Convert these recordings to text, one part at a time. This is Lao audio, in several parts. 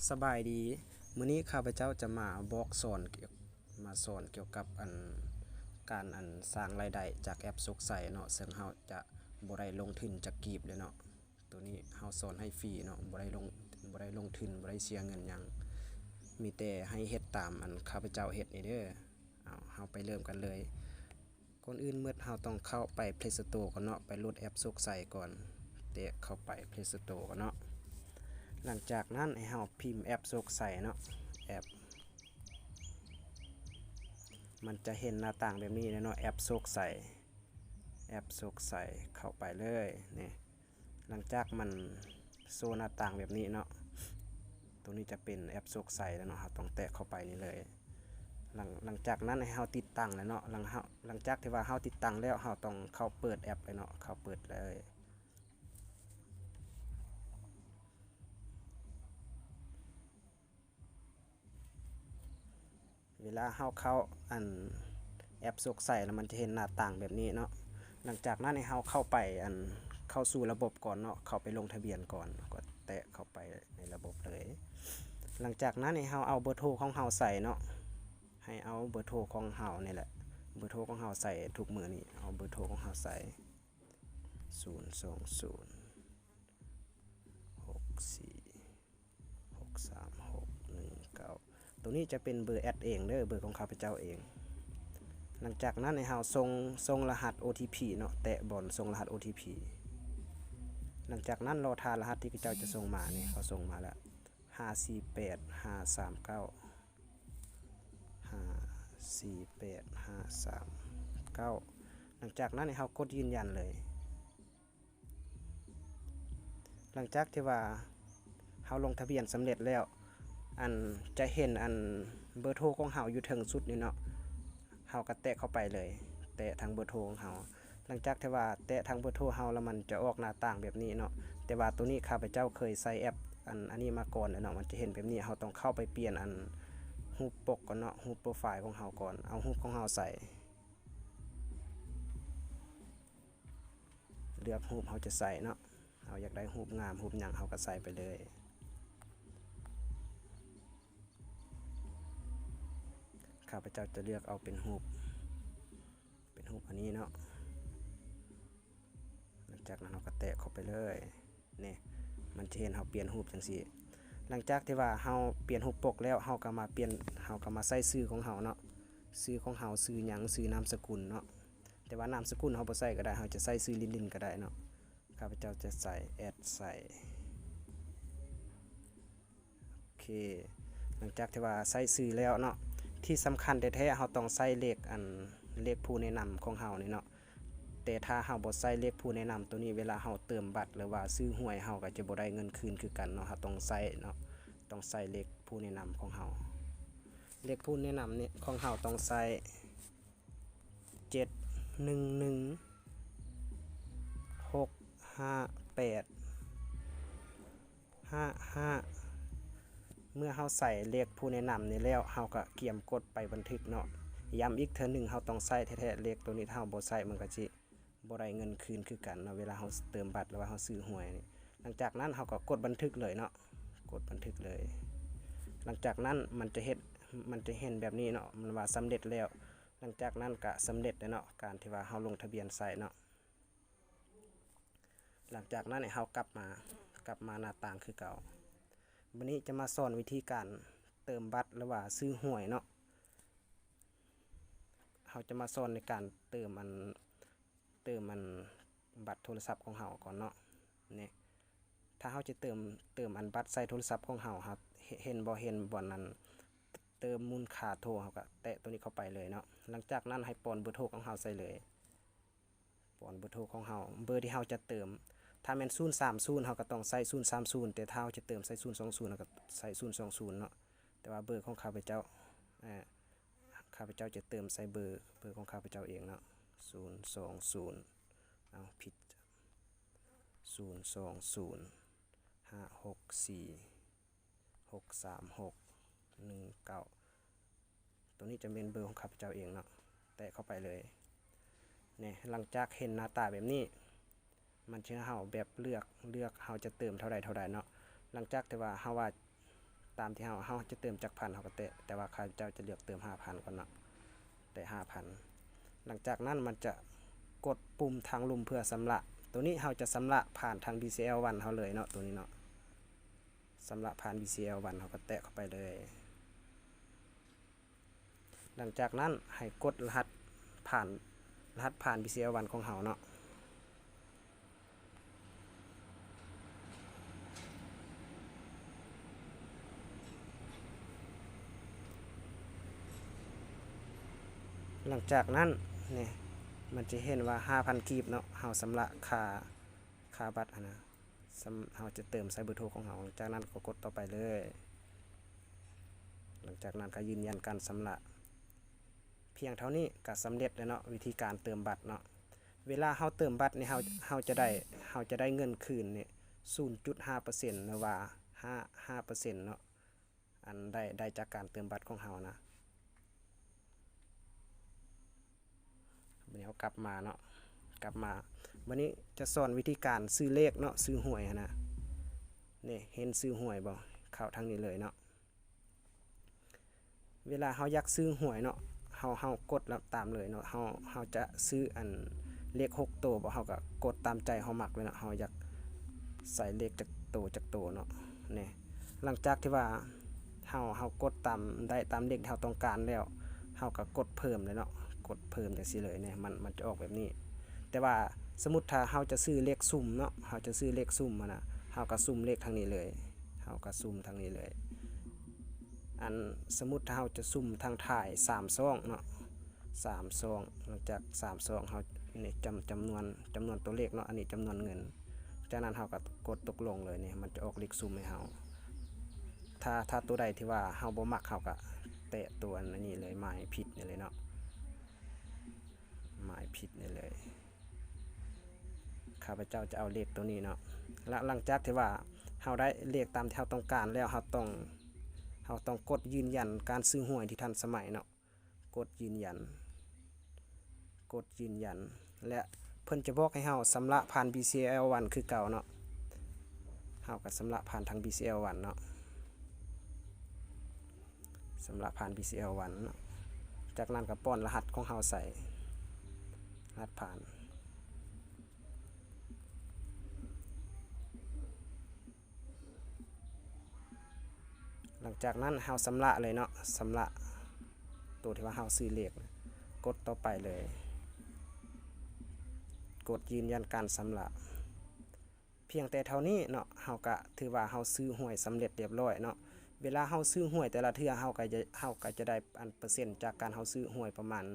ສະບາຍດີ, ມື້ນີ້ຂ້າພະເຈົ້າຈະມາບອກສອນ ມາສອນກ່ຽວກັບອັນ ການອັນສ້າງລາຍໄດ້ຈາກແອັບໂຊກໄຊເນາະ, ເຊິ່ງເຮົາຈະບໍ່ໄດ້ລົງທຶນຈັກກີບເລີຍເນາະ. ໂຕນີ້ເຮົາສອນໃຫ້ຟຣີເນາະ, ບໍ່ໄດ້ລົງ ບໍ່ໄດ້ລົງທຶນ, ບໍ່ໄດ້ເສຍເງິນຫຍັງ, ມີແຕ່ໃຫ້ເຮັດຕາມອັນຂ້າພະເຈົ້າເຮັດນີ້ເດີ. ເອົາ ເຮົາໄປເລີ່ມກັນເລີຍ. ກ່ອນອື່ນໝົດເຮົາຕ້ອງເຂົ້າໄປ Play Store ກ່ອນເນາະ, ໄປໂຫຼດແອັບໂຊກໄຊກ່ອນ, ແຕະເຂົ້າໄປ Play Store ກ່ອນເນາະ. ຫຼັງຈາກນັ້ນໃຫ້ເຮົາພິມແອັບໂຊກໄຊເນາະ, ແອັບ ມັນຈະເຫັນໜ້າຕ່າງແບບນີ້ແຫຼະເນາະ, ແອັບໂຊກໄຊ ແອັບໂຊກໄຊ ເຂົ້າໄປເລີຍນີ້. ຫຼັງຈາກມັນໂຊໜ້າຕ່າງແບບນີ້ເນາະ, ໂຕນີ້ຈະເປັນແອັບໂຊກໄຊແລ້ວເນາະ, ເຮົາຕ້ອງແຕະເຂົ້າໄປນີ້ເລີຍ. ຫຼັງ ຫຼັງຈາກນັ້ນໃຫ້ເຮົາຕິດຕັ້ງແລ້ວເນາະ, ຫຼັງເຮົາ ຫຼັງຈາກທີ່ວ່າເຮົາຕິດຕັ້ງແລ້ວ ເຮົາຕ້ອງເຂົ້າເປີດແອັບເລີຍເນາະ, ເຂົ້າເປີດເລີຍ. ເວລາເຮົາເຂົ້າອັນແອັບໂຊກໄຊແລ້ວ ມັນຈະເຫັນໜ້າຕ່າງແບບນີ້ເນາະ. ຫຼັງຈາກນັ້ນໃຫ້ເຮົາເຂົ້າໄປອັນ ເຂົ້າສູ່ລະບົບກ່ອນເນາະ, ເຂົ້າໄປລົງທະບຽນກ່ອນ, ກໍແຕະເຂົ້າໄປໃນລະບົບເລີຍ. ຫຼັງຈາກນັ້ນໃຫ້ເຮົາເອົາເບີໂທຂອງເຮົາໃສ່ເນາະ, ໃຫ້ເອົາເບີໂທຂອງເຮົານີ້ແຫຼະ, ເບີໂທຂອງເຮົາໃສ່ທຸກມື້ນີ້, ເອົາເບີໂທຂອງເຮົາໃສ່ ສູນສອງສູນ ຫົກສີ່ ຫົກສາມຫົກໜຶ່ງເກົ້າ. ໂຕນີ້ຈະເປັນເບີແອັດເອງເດີ, ເບີຂອງຂ້າພະເຈົ້າເອງ. ຫຼັງຈາກນັ້ນໃຫ້ເຮົາສົ່ງ ສົ່ງລະຫັດໂອທີພີເນາະ, ແຕະບ່ອນສົ່ງລະຫັດໂອທີພີ. ຫຼັງຈາກນັ້ນລໍຖ້າລະຫັດທີ່ເຂົາເຈົ້າຈະສົ່ງມານີ້, ເຂົາສົ່ງມາແລ້ວ ຫ້າສີ່ແປດຫ້າສາມເກົ້າ ຫ້າສີ່ແປດຫ້າສາມເກົ້າ. ຫຼັງຈາກນັ້ນໃຫ້ເຮົາກົດຢືນຢັນເລີຍ. ຫຼັງຈາກທີ່ວ່າເຮົາລົງທະບຽນສຳເລັດແລ້ວ ອັນ ຈະເຫັນອັນເບີໂທຂອງເຮົາຢູ່ເທິງສຸດນີ້ເນາະ, ເຮົາກໍແຕະເຂົ້າໄປເລີຍ, ແຕະທາງເບີໂທຂອງເຮົາ. ຫຼັງຈາກທີ່ວ່າແຕະທາງເບີໂທເຮົາແລ້ວ ມັນຈະອອກໜ້າຕ່າງແບບນີ້ເນາະ, ແຕ່ວ່າໂຕນີ້ຂ້າພະເຈົ້າເຄີຍໃຊ້ແອັບອັນ ອັນນີ້ມາກ່ອນແລ້ວເນາະ, ມັນຈະເຫັນແບບນີ້. ເຮົາຕ້ອງເຂົ້າໄປປ່ຽນອັນຮູບປົກກ່ອນເນາະ, ຮູບໂປຣໄຟຂອງເຮົາກ່ອນ. ເອົາຮູບຂອງເຮົາໃສ່ ເລືອກຮູບເຮົາຈະໃສ່ເນາະ, ເຮົາຢາກໄດ້ຮູບງາມຮູບຫຍັງເຮົາກໍໃສ່ໄປເລີຍ. ຂ້າພະເຈົ້າຈະເລືອກເອົາເປັນຮູບ ເປັນຮູບອັນນີ້ເນາະ. ຫຼັງຈາກນັ້ນເຮົາກໍແຕະເຂົ້າໄປເລີຍ. ນີ້ ມັນຈະເຫັນເຮົາປ່ຽນຮູບຈັ່ງຊີ້. ຫຼັງຈາກທີ່ວ່າເຮົາປ່ຽນຮູບປົກແລ້ວ ເຮົາກໍມາປ່ຽນ ເຮົາກໍມາໃສ່ຊື່ຂອງເຮົາເນາະ, ຊື່ຂອງເຮົາຊື່ຫຍັງ ຊື່ນາມສະກຸນເນາະ. ແຕ່ວ່ານາມສະກຸນເຮົາບໍ່ໃສ່ກໍໄດ້, ເຮົາຈະໃສ່ຊື່ຫຼິ້ນໆກໍໄດ້ເນາະ. ຂ້າພະເຈົ້າຈະໃສ່ ແອັດ ໃສ່ ໂອເຄ ຫຼັງຈາກທີ່ວ່າໃສ່ຊື່ແລ້ວເນາະ, ທີ່ສຳຄັນແທ້ໆ ເຮົາຕ້ອງໃສ່ເລກ ອັນ ເລກຜູ້ແນະນຳຂອງເຮົານີ້ເນາະ. ແຕ່ຖ້າເຮົາບໍ່ໃສ່ເລກຜູ້ແນະນຳໂຕນີ້ ເວລາເຮົາເຕີມບັດ ຫຼືວ່າຊື້ຫວຍ ເຮົາກໍຈະບໍ່ໄດ້ເງິນຄືນຄືກັນເນາະ. ເຮົາຕ້ອງໃສ່ເນາະ, ຕ້ອງໃສ່ເລກຜູ້ແນະນຳຂອງເຮົາ. ເລກຜູ້ແນະນຳນີ້ຂອງເຮົາຕ້ອງໃສ່ ເຈັດໜຶ່ງໜຶ່ງ ຫົກຫ້າແປດ ຫ້າຫ້າ. ເມື່ອເຮົາໃສ່ເລກຜູ້ແນະນຳນີ້ແລ້ວ ເຮົາກໍກຽມກົດໄປບັນທຶກເນາະ. ຢ້ຳອີກເທື່ອໜຶ່ງ ເຮົາຕ້ອງໃສ່ແທ້ໆ ເລກໂຕນີ້ ຖ້າເຮົາບໍ່ໃສ່ ມັນກໍຊິບໍ່ໄດ້ເງິນຄືນຄືກັນເນາະ ເວລາເຮົາເຕີມບັດ ຫຼືວ່າເຮົາຊື້ຫວຍນີ້. ຫຼັງຈາກນັ້ນ ເຮົາກໍກົດບັນທຶກເລີຍເນາະ, ກົດບັນທຶກເລີຍ. ຫຼັງຈາກນັ້ນ ມັນຈະເຮັດ ມັນຈະເຫັນແບບນີ້ເນາະ, ມັນວ່າສຳເລັດແລ້ວ. ຫຼັງຈາກນັ້ນກະສຳເລັດແລ້ວເນາະ ການທີ່ວ່າເຮົາລົງທະບຽນໃສ່ເນາະ. ຫຼັງຈາກນັ້ນໃຫ້ເຮົາກັບມາ ກັບມາໜ້າຕ່າງຄືເກົ່າ. ບັດນີ້ຈະມາສອນວິທີການເຕີມບັດ ຫຼືວ່າຊື້ຫວຍເນາະ. ເຮົາຈະມາສອນໃນການເຕີມອັນ ເຕີມອັນບັດໂທລະສັບຂອງເຮົາກ່ອນເນາະ. ນີ້ ຖ້າເຮົາຈະເຕີມ ເຕີມອັນບັດໃສ່ໂທລະສັບຂອງເຮົາ ເຮົາເຫັນບໍ່ ເຫັນບ່ອນອັນເຕີມມູນຄ່າໂທ ເຮົາກໍແຕະໂຕນີ້ເຂົ້າໄປເລີຍເນາະ. ຫຼັງຈາກນັ້ນໃຫ້ປ້ອນເບີໂທຂອງເຮົາໃສ່ເລີຍ, ປ້ອນເບີໂທຂອງເຮົາ ເບີທີ່ເຮົາຈະເຕີມ. ຖ້າແມ່ນສູນສາມສູນ ເຮົາກໍຕ້ອງໃສ່ສູນສາມສູນ, ແຕ່ຖ້າເຮົາຈະເຕີມໃສ່ສູນສອງສູນ ເຮົາກໍໃສ່ສູນສອງສູນເນາະ. ແຕ່ວ່າເບີຂອງຂ້າພະເຈົ້າ ເອີ ຂ້າພະເຈົ້າຈະເຕີມໃສ່ເບີ ເບີຂອງຂ້າພະເຈົ້າເອງເນາະ, ສູນສອງສູນ ເອົາ ຜິດ ສູນສອງສູນ ຫ້າຫົກສີ່ ຫົກສາມຫົກ ໜຶ່ງເກົ້າ. ໂຕນີ້ຈະແມ່ນເບີຂອງຂ້າພະເຈົ້າເອງເນາະ, ແຕະເຂົ້າໄປເລີຍ. ນີ້ ຫຼັງຈາກເຫັນໜ້າຕາແບບນີ້ ມັນຊິໃຫ້ເຮົາແບບເລືອກ ເລືອກເຮົາຈະເຕີມເທົ່າໃດເທົ່າໃດເນາະ. ຫຼັງຈາກທີ່ວ່າເຮົາວ່າ ຕາມທີ່ເຮົາ ເຮົາຈະເຕີມຈັກພັນເຮົາກໍແຕະ ແຕ່ວ່າຂ້າພະເຈົ້າຈະເລືອກເຕີມຫ້າພັນກ່ອນເນາະ ແຕະຫ້າພັນ. ຫຼັງຈາກນັ້ນມັນຈະກົດປຸ່ມທາງລຸ່ມເພື່ອຊຳລະ. ໂຕນີ້ເຮົາຈະຊຳລະຜ່ານທາງ BCL One ເຮົາເລີຍເນາະ ໂຕນີ້ເນາະ ຊຳລະຜ່ານ BCL One ເຮົາກໍແຕະເຂົ້າໄປເລີຍ. ຫຼັງຈາກນັ້ນໃຫ້ກົດລະຫັດຜ່ານ ລະຫັດຜ່ານ BCL One ຂອງເຮົາເນາະ. ຫຼັງຈາກນັ້ນນີ້ ມັນຈະເຫັນວ່າຫ້າພັນກີບເນາະ ເຮົາຊຳລະຄ່າ ຄ່າບັດຫັ້ນນະ ຊຳ ເຮົາຈະເຕີມໃສ່ເບີໂທຂອງເຮົາ. ຈາກນັ້ນກໍກົດຕໍ່ໄປເລີຍ. ຫຼັງຈາກນັ້ນກໍຢືນຢັນການຊຳລະ. ພຽງເທົ່ານີ້ກໍສຳເລັດແລ້ວເນາະ ວິທີການເຕີມບັດເນາະ. ເວລາເຮົາເຕີມບັດນີ້ ເຮົາ ເຮົາຈະໄດ້ ເຮົາຈະໄດ້ເງິນຄືນນີ້ ສູນຈຸດຫ້າເປີເຊັນ ຫຼືວ່າ ຫ້າ ຫ້າເປີເຊັນເນາະ ອັນໄດ້ ໄດ້ຈາກການເຕີມບັດຂອງເຮົານະ. ບັດນີ້ເຮົາກັບມາເນາະ ກັບມາ ບັດນີ້ຈະສອນວິທີການຊື້ເລກເນາະ ຊື້ຫວຍຫັ້ນນະ. ນີ້ເຫັນຊື້ຫວຍບໍ່? ເຂົ້າທາງນີ້ເລີຍເນາະ. ເວລາເຮົາຢາກຊື້ຫວຍເນາະ ເຮົາ ເຮົາກົດແລ້ວຕາມເລີຍເນາະ. ເຮົາ ເຮົາຈະຊື້ອັນເລກຫົກໂຕບໍ່ ເຮົາກໍກົດຕາມໃຈເຮົາມັກເລີຍເນາະ. ເຮົາຢາກໃສ່ເລກຈັກໂຕ ຈັກໂຕເນາະ ນີ້. ຫຼັງຈາກທີ່ວ່າເຮົາ ເຮົາກົດຕາມ ໄດ້ຕາມເລກທີ່ເຮົາຕ້ອງການແລ້ວ ເຮົາກໍກົດເພີ່ມເລີຍເນາະ ກົດເພີ່ມຈັ່ງຊີ້ເລີຍນີ້ ມັນ ມັນຈະອອກແບບນີ້. ແຕ່ວ່າສົມມຸດຖ້າເຮົາຈະຊື້ເລກສຸ່ມເນາະ ເຮົາຈະຊື້ເລກສຸ່ມຫັ້ນນະ ເຮົາກໍສຸ່ມເລກທາງນີ້ເລີຍ ເຮົາກໍສຸ່ມທາງນີ້ເລີຍ. ອັນ ສົມມຸດຖ້າເຮົາຈະສຸ່ມທາງທ້າຍສາມຊ່ອງເນາະ ສາມຊ່ອງ ຫຼັງຈາກສາມຊ່ອງເຮົາ ນີ້ຈຳ ຈຳນວນ ຈຳນວນຕົວເລກເນາະ ອັນນີ້ຈຳນວນເງິນ. ຈາກນັ້ນເຮົາກໍກົດຕົກລົງເລີຍນີ້ ມັນຈະອອກເລກສຸ່ມໃຫ້ເຮົາ. ຖ້າ ຖ້າຕົວໃດທີ່ວ່າເຮົາບໍ່ມັກ ເຮົາກໍແຕະຕົວອັນນີ້ເລີຍ ໝາຍຜິດນີ້ເລີຍເນາະ ໝາຍຜິດນີ້ເລີຍ. ຂ້າພະເຈົ້າຈະເອົາເລກຕົວນີ້ເນາະ. ລະ ຫຼັງຈາກທີ່ວ່າເຮົາໄດ້ເລກຕາມທີ່ເຮົາຕ້ອງການແລ້ວ ເຮົາຕ້ອງ ເຮົາຕ້ອງກົດຢືນຢັນການຊື້ຫວຍທີ່ທັນສະໄໝເນາະ. ກົດຢືນຢັນ ກົດຢືນຢັນ ແລະ ເພິ່ນຈະບອກໃຫ້ເຮົາຊຳລະຜ່ານ BCL One ຄືເກົ່າເນາະ. ເຮົາກໍຊຳລະຜ່ານທາງ BCL One ເນາະ ຊຳລະຜ່ານ BCL One ເນາະ. ຈາກນັ້ນກໍປ້ອນລະຫັດຂອງເຮົາໃສ່ ລະຫັດຜ່ານ. ຫຼັງຈາກນັ້ນເຮົາຊຳລະເລີຍເນາະ ຊຳລະໂຕທີ່ວ່າເຮົາຊື້ເລກ ກົດຕໍ່ໄປເລີຍ ກົດຢືນຢັນການຊຳລະ. ພຽງແຕ່ເທົ່ານີ້ເນາະ ເຮົາກະຖືວ່າເຮົາຊື້ຫວຍສຳເລັດລຽບລ້ອຍເນາະ. ເວລາເຮົາຊື້ຫວຍແຕ່ລະເທື່ອ ເຮົາກະຈະ ເຮົາກະຈະໄດ້ອັນເປີເຊັນຈາກການເຮົາຊື້ຫວຍປະມານ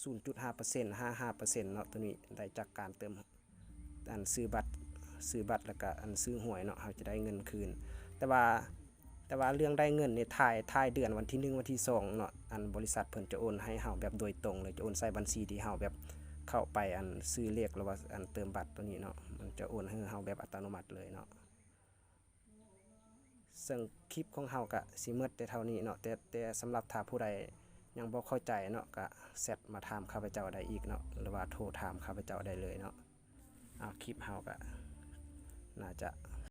ສູນຈຸດຫ້າເປີເຊັນ ຫາຫ້າເປີເຊັນເນາະ. ໂຕນີ້ໄດ້ຈາກການເຕີມ ອັນຊື້ບັດ ຊື້ບັດ ແລ້ວກະອັນຊື້ຫວຍເນາະ ເຮົາຈະໄດ້ເງິນຄືນ. ແຕ່ວ່າ ແຕ່ວ່າເລື່ອງໄດ້ເງິນນີ້ ທ້າຍ ທ້າຍເດືອນ ວັນທີໜຶ່ງ ວັນທີສອງເນາະ ອັນບໍລິສັດເພິ່ນຈະໂອນໃຫ້ເຮົາແບບໂດຍຕົງເລີຍ ຈະໂອນໃສ່ບັນຊີທີ່ເຮົາແບບເຂົ້າໄປອັນຊື້ເລກ ຫຼືວ່າອັນເຕີມບັດໂຕນີ້ເນາະ ມັນຈະໂອນໃຫ້ເຮົາແບບອັດຕະໂນມັດເລີຍເນາະ. ເຊິ່ງຄລິບຂອງເຮົາກະຊິໝົດແຕ່ເທົ່ານີ້ເນາະ ແຕ່ ແຕ່ສຳລັບຖ້າຜູ້ໃດຍັງບໍ່ເຂົ້າໃຈເນາະ ກະແຊັດມາຖາມຂ້າພະເຈົ້າໄດ້ອີກເນາະ ຫຼືວ່າໂທຖາມຂ້າພະເຈົ້າໄດ້ເລີຍເນາະ. ເອົາ ຄລິບເຮົາກະໜ້າຈະ